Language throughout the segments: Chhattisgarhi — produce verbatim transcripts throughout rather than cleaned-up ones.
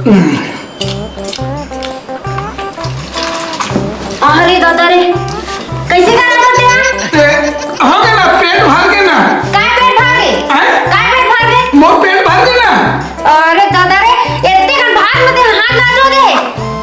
अरे दादा रे, कइसे करत हस तें? ए, हो गे ना, पेट भर गे ना। काय पेट भर गे? हैं? काय पेट भर गे? मोर पेट भर गे ना। अरे दादा रे, एतके कन भात में तें हाथ ला जो दे।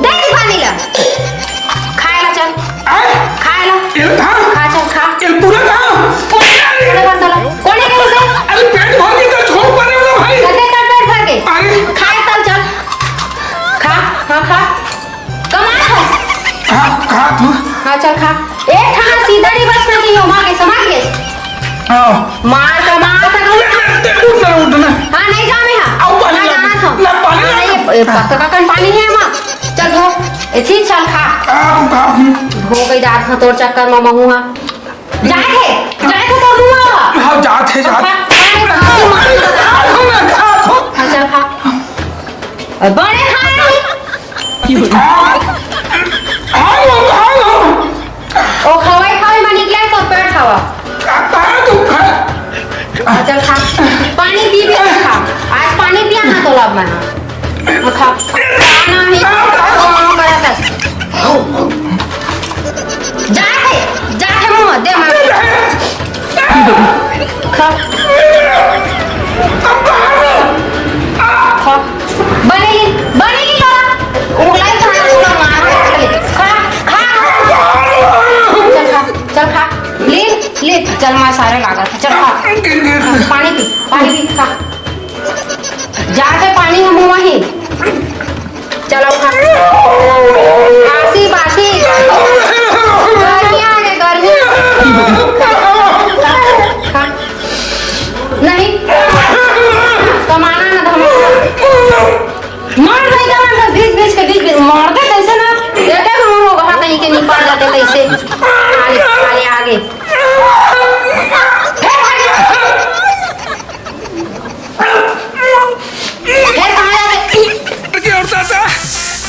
दे दी पानी ला। खाए ला चल। हैं? खाए ला। एला खा। खा चल, खा। एला पूरा खा। कोने, कोने कर तोला? कोने के उसे? अरे पेट भर गे त छोड़ परे वाला भाई। कते कर पेट भर गे? अरे। खाए तल चल। खा, हाँ खा। कमा खा। हाँ, खा तू। हाँ चल खा। एक खाना सीधा नहीं बस में चाहिए, माँ के समझ गए? हाँ। मार का मार का ले, ले, ले, उठ ना, उठ ना। हाँ, नहीं जामे हाँ। अब पानी हाँ, ला। जाना था। ला, पानी हाँ, ला। नहीं, ए, पक्का का कन पानी है माँ। चल धो, ऐसी चल खा। आ, आ, हम्म। हो गई जात हाँ तोर चक्कर में महू हाँ। जाए थे, जाए थे तोर मुँह हाँ। हाँ, जात है, जात। खा, खा, खा, खा, खा। खा, खा, खा। हाँ, चल खा। बड़े खा। हाँ, हाँ, हाँ। ओ खवई खवई म निकले तो पेट हवा। का, का तू खा? चल खा। पानी पी भी खा। आज पानी पिया ना तो लब मैं। खा। खाना है। करत है। जा थे, जा थे मुँह दे मार। खा। खा। बनेगी, बनेगी लोला। उगलाई खाना, उगला मार के खा ले। खा, खा, खा। चल खा, चल खा। ले, ले, चल मार सारे लागत है। चल खा। पानी पी, पानी पी, खा। जाके पानी हम वहीं। चलो खा। आसी बासी। गर्मियाँ आ गए, गर्मियाँ। खा। नहीं। कमाना ना धमाना। मार भाई का मार, भीज भीज के भीज भीज। मार दे कैसे ना? देखे हम लोग वहाँ कहीं के निकाल जाते कैसे? आगे, आगे, आगे। फेर कहाँ जाबे? अरे दादा,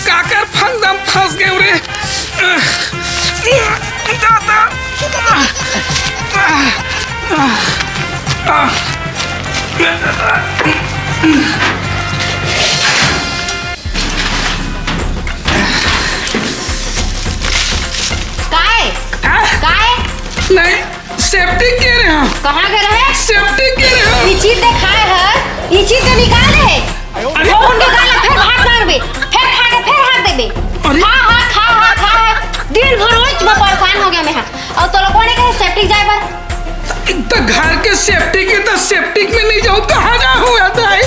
काकर फंदा म फंस गेंव रे। दादा। काय? हाँ? काय? नहीं। सेप्टिक गे रहे। कहाँ गे रहे? सेप्टिक गे रहे। ई चीज देखाए हस, ई चीज तो निकाल रहे। अरे। वो उनके गाल में फेर भात मारबे, फेर खा के फेर हाथ देबे। अरे। खा, हा, खा, हा, खा, हा। दिन भर रोज मैं परेशान हो गया मैं, हाँ। अउ तोला कोने कहे सेप्टिक जाए बर? त घर के सेप्टिक हे, त सेप्टिक में नहीं जाऊँ, कहाँ जाऊँ, दाई?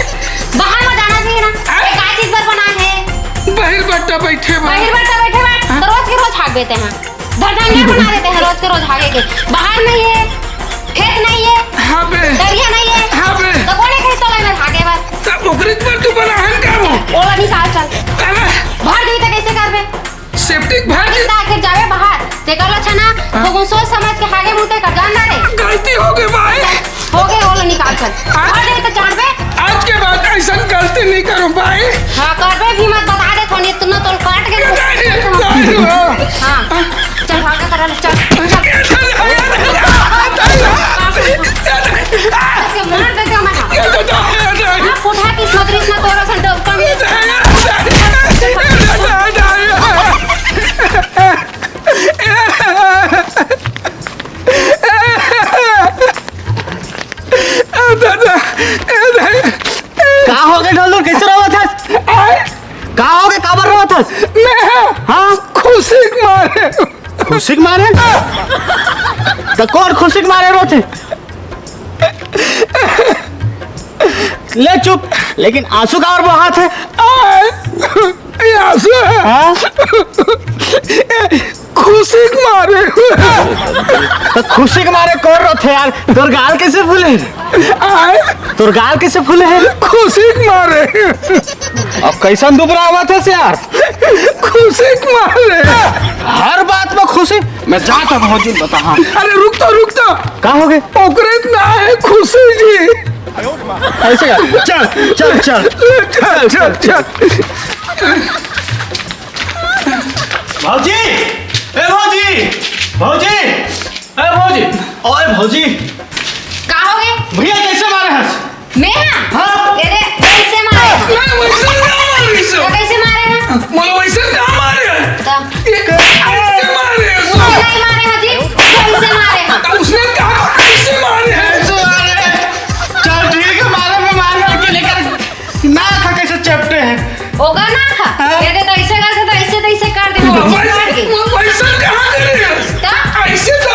बाहर में जाना चाहिए ना। हाँ? ये का चीज बर बना है? बहिर बट्टा बैठे बा। बहिर बट्टा बैठे बा, हाँ? तो रोज के रोज हाग देते हैं। धंधा नहीं बना देते हैं रोज के रोज हागे के। बाहर नहीं है, खेत नहीं है, हाँ बे। दरिया नहीं है, हाँ बे। तो कोने कहे तोला में हागे बस। तो ओकरे पर तू बना है का वो? ओला निकाल चल। अरे। भर दी तो कैसे करबे? सेप्टिक भर दी। इतना आखिर जावे बाहर, ते कर अच्छा ना, हाँ। तो सोच समझ के हागे मुते कर जान रे। गलती हो गई भाई। हो गए, ओला निकाल चल। आज, और नहीं तो जानबे। आज के बाद ऐसा गलती नहीं करूँ भाई। हाँ, करबे भी मत, बता दे, थोड़ी इतना तोल काट के नहीं, नहीं, नहीं। हाँ, चल, भागा करा ले, चल, चल। मार देते हो मैं, हाँ। हाँ, कोठा की सदरी इतना तोरा से डब कम। ए दादा, ए दादा। का हो गए ढोलू, कैसे रोवत हस? आय। का हो गए, काबर रोवत हस? मैं हाँ? खुशी के मारे। खुशी के मारे? तो कौन खुशी के मारे रोथे? ले चुप, लेकिन आंसू काबर बहात हे? आय। ये आंसू है। हाँ? खुशी के मारे। तो खुशी के मारे कौन रोथे यार? तोर गाल कैसे फूले? आय? तोर गाल कैसे फूले हे? खुशी के मारे। अब कैसन दुबरा आवत हस यार? खुशी के मारे। हर बात में खुशी। मैं जाता भौजी बता, हाँ। अरे रुक तो, रुक तो। का हो गए? ओकरे ना है खुशी जी। ऐसे कर, चल, चल, चल। चल, चल, चल। भौजी, ए भौजी, भौजी, ए भौजी, ओए भौजी। का हो गए? भैया कैसे मारे हस? मैं हाँ? हाँ। अरे, कैसे मारे? मैं वैसे ना मार रही सो। तो ओकर ना खा। हाँ। ये दे, तो ऐसे करके, तो ऐसे, तो ऐसे कर दे, हम वैसे, काट के। वैसे कहाँ करे? तो? ऐसे तो,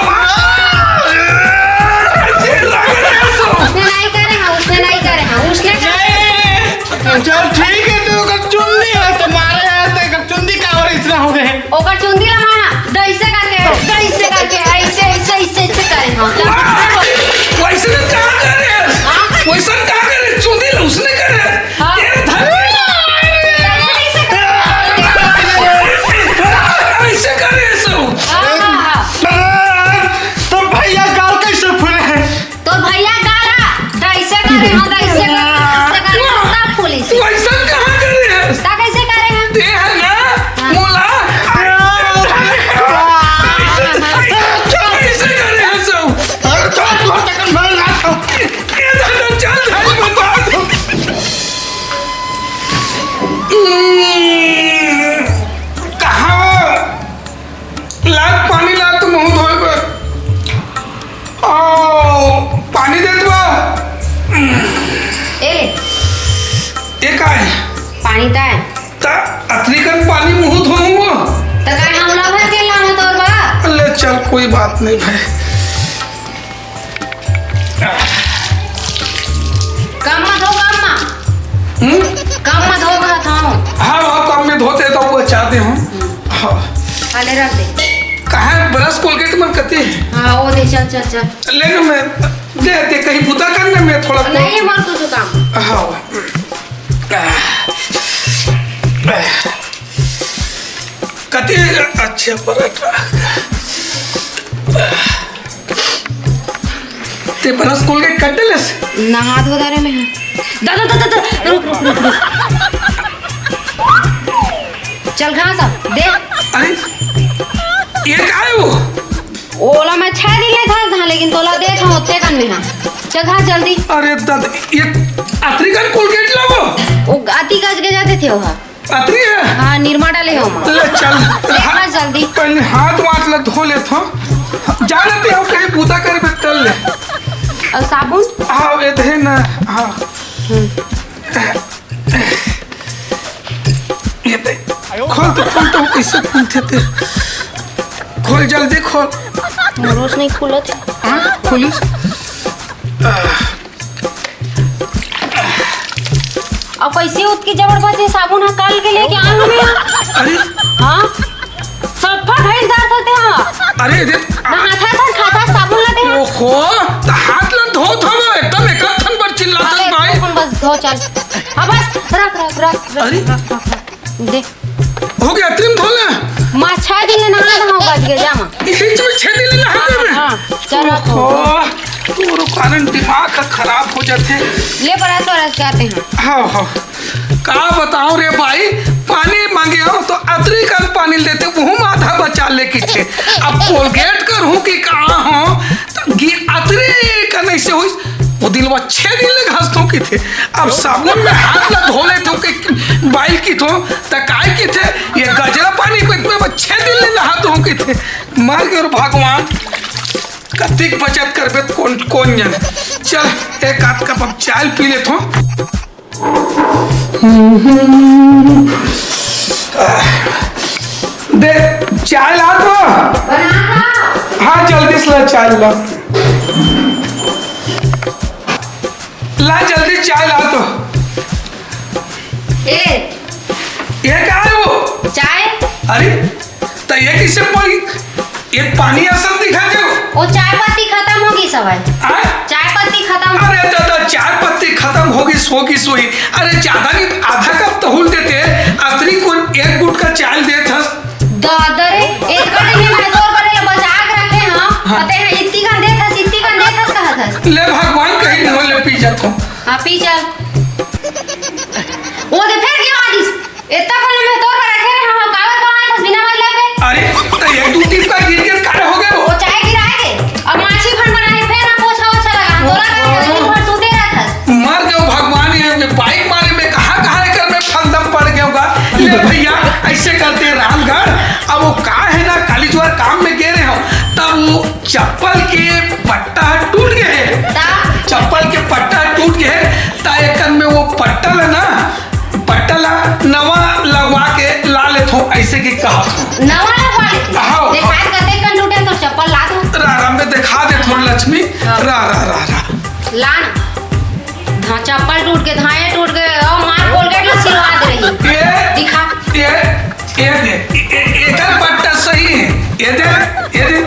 ऐसे लग रहे हैं सब। उसने नहीं करे हैं, उसने नहीं करे हैं, उसने करे हैं। चल ठीक है, तो ओकर चुंदी है, तो मारे हैं, तो ओकर चुंदी का और इतना हो गए। ओकर चुंदी ला मारा, तो ऐसे करके, तो ऐसे करके, ऐसे, ऐसे, ऐसे, ऐसे करे हैं। वाह! वैसे तो कहाँ करे हैं? हाँ? वैसे कहाँ करे? चुंदी ला उसने करे हैं। हाँ। ये धन ऐसे करे सब। हाँ, हाँ, हाँ। तो भैया गाल कैसे फूले हैं? तो भैया गाल है, तो ऐसे करे, हाँ, तो ऐसे करे, ऐसे करे, तब फूली से। तू ऐसा कहाँ करे है? ता कैसे करे हैं? ते है ना, हाँ। मोला। ऐसे करे है सब। अरे चल, तू हट, मैं ना खाऊं। ये दादा, चल, चल, बता दो। कहाँ? लाग पानी ला तो मुंह धोए बर। आओ, पानी दे दो। ए ले। ये का है? पानी ताय। ता अतरी कन पानी मुंह धोऊंगा। त काय हम लोग भर के लाना तोर बा? ले चल, कोई बात नहीं भाई। कम मत हो, कम मत। हम्म? कम मत हो, कहत हूँ। हाँ, हाँ, कम में धोते तो बचा दे हूँ। हाँ। हाले रख दे। कहाँ है brush Colgate मन कते? हाँ, वो दे, चल, चल, चल। ले ना मैं, दे, दे, कहीं बुता कर ना, मैं थोड़ा नहीं, हमार कुछ काम। हाँ। कते अच्छा पराठा। ते brush Colgate कर देलस? नहा धो दारे में है। दादा, दादा, दादा, रुक, रुक, रुक, रुक। चल घास अब, दे। अरे, ये का है वो? ओला मैं छह दिन ले घास धा, लेकिन तोला दे था ओते कन में हाँ। चल घास जल्दी। अरे दादा, ये अतरी कन Colgate लावो। वो अति गज के जाते थे वो। अतरी है? हाँ, निरमा डाले हो माँ। ले चल। ले, हाँ, जल्दी। पहले हाथ वाथ ला धो लेत हो। जानते हो कहीं बूता कर बे कर ले। और साबुन? हाँ, ये दे ना। हाँ। हम्म। ये दे। खोल तो, खोल तो, कैसे खोलते थे? खोल, जल्दी खोल। रोज नहीं खुलत है। हाँ, खोलिस। अब कैसे उतकी जबर बचे साबुन ह कल के लेके आन में। अरे। हाँ। सफा भैंस दार होते हैं। अरे, दे। नहाथा था, खाता साबुन लाते हैं। ओहो, त हाथ ला धोत हवो, एकदम एक ठन बर चिल्लात अरे, भाई। अपन बस धो चल। हाँ, बस, रख, रख, रख, रख, अरे। रख, रख, रख। दे। हो गया, अतरी म धो ले। माँ, छह दिन ले नहा रहा हूँ, बच गया, जा माँ। इसी में छह दिन ले नहा हाँ, देबे? हाँ, चल, रख। ओहो, तोरो कारण दिमाग ह खराब हो जाथे। ले, बड़ा तो रस जाते हैं। हाँ, हाँ। का बताओ रे भाई, पानी मांगे हो तो अतरी कन पानी लेते, वो आधा बचा ले किथे। अब Colgate करहूँ कि का हो, त गी-, अतरी कन ऐसे होइस, वो दिन वो छह दिन ले घसथों किथे। अब साबुन में हाथ ला धो लेथों के बाई किथों, त काय किथे, ये गजरा पानी को इतने में छह दिन ले नहाथों किथे। मर गए रे भगवान, कतिक बचत करबे त कोन, कोन जन। चल, एक आध कप अब चाय पी लेथों। दे, चाय ला तो। हाँ, जल्दी से ला, चाय ला। ला, जल्दी चाय ला तो। ए। ये का है वो? चाय। अरे, त ये कैसे पड़ी? ये पानी असन दिखा दे। वो चाय पत्ती खत्म होगी सवाई। हाँ? चाय पत्ती खत्म। अरे दादा, चाय पत्ती खत्म होगी, सो की सोई। अरे ज्यादा नहीं, आधा कप तहुल देते। अतरी कोन एक गुटका चाय देत हस। दादा रे, एक बार ये मैं तोर बर ले बचा के रखे हाँ। हाँ। पते हैं, इतनी कन देत हस, इतनी कन देत हस, कहत हस। ले भगवान कहीं नहीं ले पी जाता हूँ। हाँ, पी चल। वो दे फिर क्या आदिस? इतना कोन में तोर बर रखे रहे, हम काबर कमाए थस बिना मतलब के? अरे, त एक दू टीप का गिर गिर काहे हो गए वो? वो चाय गिराए के, अब माछी फन बनाए, फिर हम पोछा ओछा लगा, तोरा का दिन भर सूते रहत हस। मर गयो भगवान, ये बाइक मारे में कहाँ कहाँ एकर में फंदम पड़ गयो होगा। ले भैया, ऐसे करते रामगढ़, अब वो का है ना, काली जुआर काम में गे रहे हो, तब वो चप्पल के पट्टा टूट गए। ता? चप्पल के पट्टा टूट गए, ता एकन में वो पट्टा ला ना, पट्टा ला नवा नवा लगवा लेते। हाँ, देखा हाँ। कते कन टूटे तो चप्पल ला दो। रा, रा, मैं देखा दे थोड़ी लक्ष्मी। हाँ। रा, रा, रा, रा। ला ना। हाँ, चप्पल टूट के, धाए टूट के, और मार Colgate ला सिलवा दे रही। ये, दिखा। ये, ये दे, ए-, ए-, एकर पट्टा सही है। ये दे, ये दे,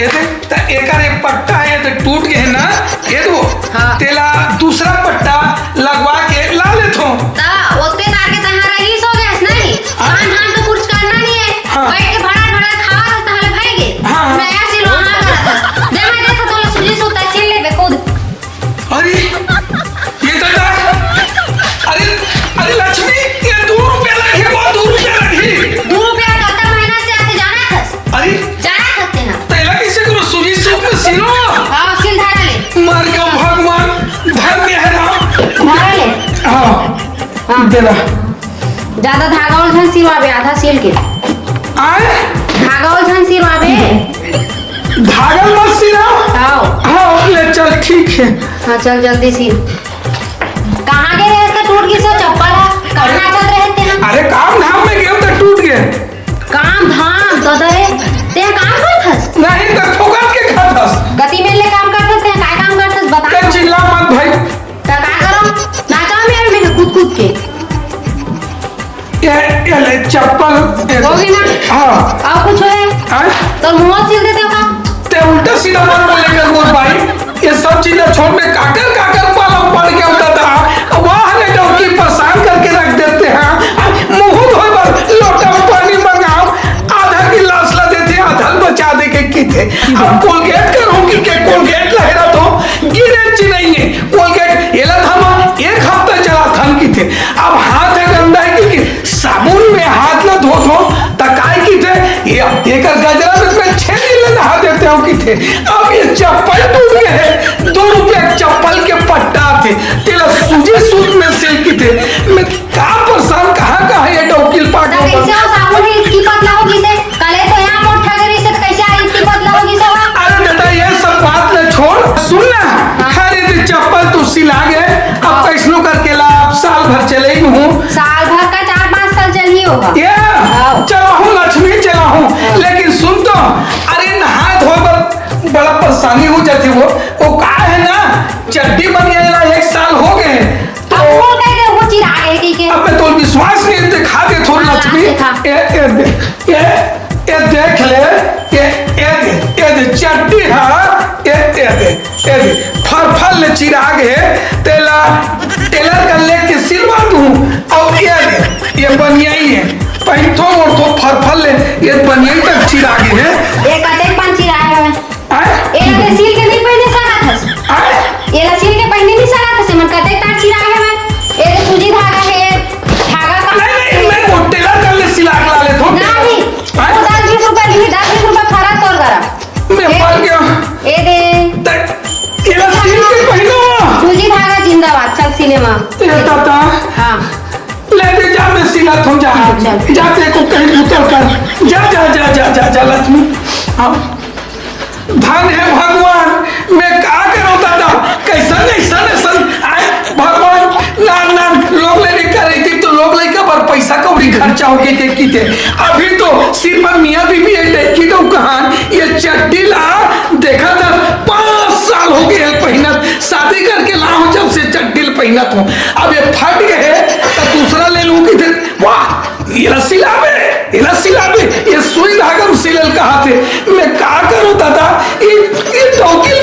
ये दे। त एकर एक पट्टा है, ये तो टूट गए ना, ये दो। हाँ। तेला दूसरा पट्टा लगवा के ला लेथो। त ओते तार के तहां रईस हो गए, नहीं? हाँ। धान धान तो कुछ करना नहीं है। हाँ। बैठ के भड़ा भड़ा खावा तो तहले भाई गे। हाँ। नया सिलवा हाँ करत। दे मैं देखो तो सूजी सूता सिल लेबे खुद। अरे, ये दादा, अरे, अरे लक्ष्मी, ये दू रुपया लगही, वो दू रुपया लगही। दू रुपया कतका महीना से आथे जाना थस? अरे, जाना थस तेहा। तेला कैसे करो, सूजी सूत में सिलो? हाँ, सिल धारा ले। मर गया भगवान, धन्य है राम। धारा ले। हाँ, हाँ। देला। ज्यादा धागा उलझन सिलवाबे, आधा सिल के। आए? धागा उलझन सिलवाबे। धागा मत सिला। हाँ। हाँ, ले चल, ठीक है। हाँ, चल जल्दी सिल। कहाँ गए रहे थे, टूट गई सो चप्पल है? कहाँ नाचत रहे थे हम? अरे काम धाम में गए तो टूट गए। काम धाम तो दरे, ते काम करत हस? नहीं तो फोकट के खात हस। गति में ले काम करत हस, ते काय काम करत हस, बता। ते चिल्ला मत भाई। त का करो? नाचा मेरे में कूद कूद के। ये, ये ले चप्पल, ये हो गई ना? हाँ। और कुछ है? हाँ? तो मुंह सील देते हो का? ते उल्टा सीधा मत बोले कर बोल भाई। ये सब चीजें छोड़, मैं काकर काकर पाला पड़ के होता था। अब वहाँ ने डौकी परेशान करके रख देते हैं। मुंह धोए बर लोटा में पानी मंगाओ, आधा गिलास ला देते, आधा बचा दे के किथे। अब Colgate करूँ कि के Colgate लहरा तो गिरे ची नहीं है। Colgate एला थमा एक हफ्ता चला थन किथे। अब हाथ है गंदा है क्योंकि साबुन में हाथ न धो धो त काय किथे, ये एकर गजरा में मैं छह दिन ले नहा देते हो किथे। अब ये चप्पल टूट गए है, दू रुपया चप्पल के पट्टा थे, तेला सूजी सूत में सिल किथे। मैं का परेशान, कहाँ कहाँ ये डौकिल पाके त कैसे हो साबुन ही इतनी पतला हो गई से? कले तो यहाँ मोटा करी से, कैसे आई इतनी पतला हो गई से? अरे दादा, ये सब बात न छोड़, सुन ना। हाँ। खरीद चप्पल तू सिला गए, अब हाँ। कैसनो करके ला, अब साल भर चले ही हूँ। साल भर का चार पाँच साल चल ही होगा। ये हाँ। चलाहूँ लक्ष्मी, चलाहूँ, हाँ। लेकिन सुन तो, अरे नहाए धोए बर बड़ा परेशानी हो जाती वो, वो का है ना, चड्डी बनियाला एक साल हो गए, तो अब वो कह दे, वो चिराग है, ठीक है। अब मैं तो विश्वास नहीं दिखा दे थोड़ा हाँ, लक्ष्मी। दिखा। ए, ए, ए, ए, ए, देख ले, ए, ए, ए, ए, चड्डी है, ए, ए, ए, ए, फरफर ले चिराग है, तेला टेलर का लेके सिलवा दूँ, और ये, ये बनियाई है, पैंथो मोर तो फरफर ले, ये बनियाई तक चिराग है। ये कतेक पान चिराग है? आय? एला ते सील के नहीं पहने सकत हस। आय? एला सील के पहने नहीं सकत हस, मन कते तार चिराए हवे। ए तो सूजी धागा है, धागा का नहीं, नहीं, मैं वो टेलर कर ले, सिला के ला ले, थोड़ा। नहीं, आय? वो दस बीस रुपए ली, दस बीस रुपए फरक तोर करा। मैं ए, मर गया। ए दे। त-, एला सील के पहनो। सूजी धागा जिंदाबाद, चल सिले माँ। ए दादा। हाँ। ले दे जा, मैं सिला थम जा। हाँ, चल। जा, ते को कहीं उतर कर। जा, जा, जा, लक्ष्मी। हाँ। धन है भगवान, मैं का करो दादा, कैसन, ऐसन, ऐसन, आय, भगवान, नान, नान, लोग ले लेकर रही थी, तो लोग लेकर पर पैसा कौड़ी खर्चा हो के, के, की थे। अभी तो सिर्फ मियाँ बीबी है, देखी तो कहान, ये चड्डी ला, देखा था, पाँच साल हो गए हैं पहनत, शादी करके लाओ जब से चड्डी ल पहनत हूँ, अब ये फट गए, तो दूसरा ले लूँ की थे, वाह, एला सिलाबे, एला सिलाबे, ये सुई धागा में सिलल कहा थे। मैं का करो दादा, ये, ये डौकिल